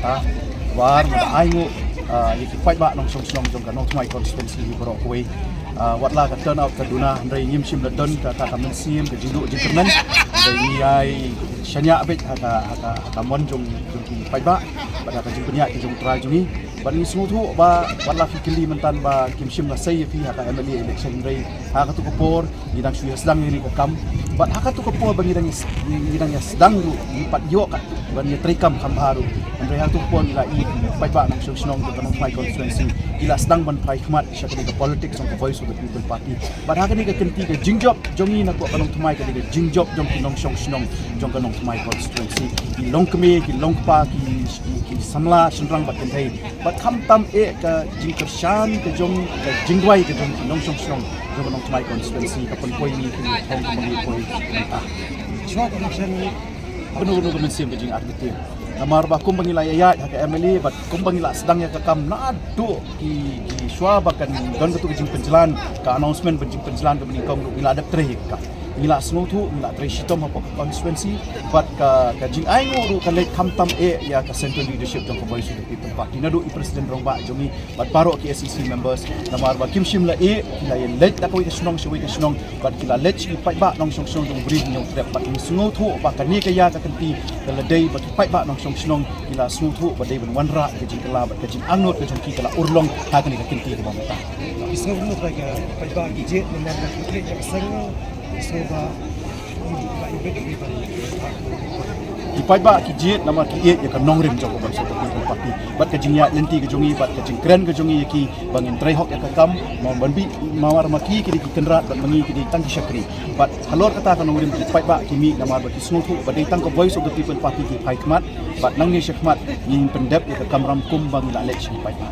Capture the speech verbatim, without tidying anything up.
War, nga da ai nguh ïa ki paidbah nongshong shnong jong ka Nongthymmai constituency hi baroh kawei. Wat la ka turnout ka duna, hynrei ngim shym la don kata ka mynsiem ka jingduh jingkyrmen. Hynrei ngi ai shaniah beit ha ka, ha ka, ha ka mon jong, jong ki paidbah bad ha ka jingpynïaid ka jong U Trai jong ngi. Bad ngi sngewthuh ba wat la phi kylli mynta ba kim shym la sei ïa phi ha ka M L A election, hynrei ha katu ka por ngi dang shu ïa sdang ïa kane ka kam. Bad ha katu ka por ba ngi dang, ngi dang ïa sdang ruh ngi pat ïoh ka ban ïa treikam kham bha ruh. Hynrei ha katu ka por ngi la ïohi paidbah nongshong shnong jong ka Nongthymmai constituency ki la sdang ban phai khmat sha kane ka politics jong ka Voice of the People Party. Bad ha kane ka kynti ka jingjop jong ngi na ka Nongthymmai, kane ka jingjop jong ki nongshong shnong jong ka Nongthymmai constituency, ki longkmie, ki longkpa, ki, ki, ki samla shynrang bad kynthei. Bad khamtam eh ka jingkyrshan ka jong, ka jingduwai ka jong ki nongshong shnong jong ka Nongthymmai constituency ka pynpoi ïa ngi ki thong ka pynpoi mynta. Shuwa ka election, kano kano ka mynsiem ka jingartatien. Namar ba kumba ngi la ïaid ha ka M L A bad kumba ngi la sdang ïa ka kam naduh ki, ki shuwa ba kan don katu ka jingpynjlan, ka announcement ban jingpynjlan kaba nyngkong ruh ngi la dep trei ïa ka kam. Ngi la sngewthuh, ngi la trei shitom hapoh ka constituency bad ka, ka jingainguh ruh ka leit khamtam eh ïa ka central leadership jong ka Voice of the People Party, naduh i President Rangbah jong ngi bad baroh ki S E C members. Namar ba kim shym la ïeh, ki la ïaleit na kawei ka shnong sha kawei ka shnong bad ki la leit sha ki paidbah nongshong shnong jong U Bri Hynñiewtrep. Bad ngi sngewthuh ba kane ka ïa ka kynti ka la dei ba ki paidbah nongshong shnong ki la sngewthuh ba dei ban wanrah ka jingkylla bad ka jingangnud ka jong ki ka la urlong ha kane ka kynti kaba mynta. Ki sngewthuh ba ka paidbah ki jied namar ba ki trei ka seng, ki sngewthuh ba ki paidbah ki jied namar ki ïeit ïa ka nongrim jong ka Voice of the People Party bad ka jingïaid lynti ka jong ngi bad ka jingkren ka jong ngi ïa ki ba ngin trei hok ïa ka kam, ma ban bit, namar ma ki ki dei ki kynrad bad ma ngi ki dei tang ki shakri. Bad halor kata ka nongrim ki paidbah ki mih namar ba ki sngewthuh ba dei tang ka Voice of the People Party ki phai khmat bad nangne shakhmat ngin pyndep ïa ka kamram kumba ngi la leit sha ki paidbah.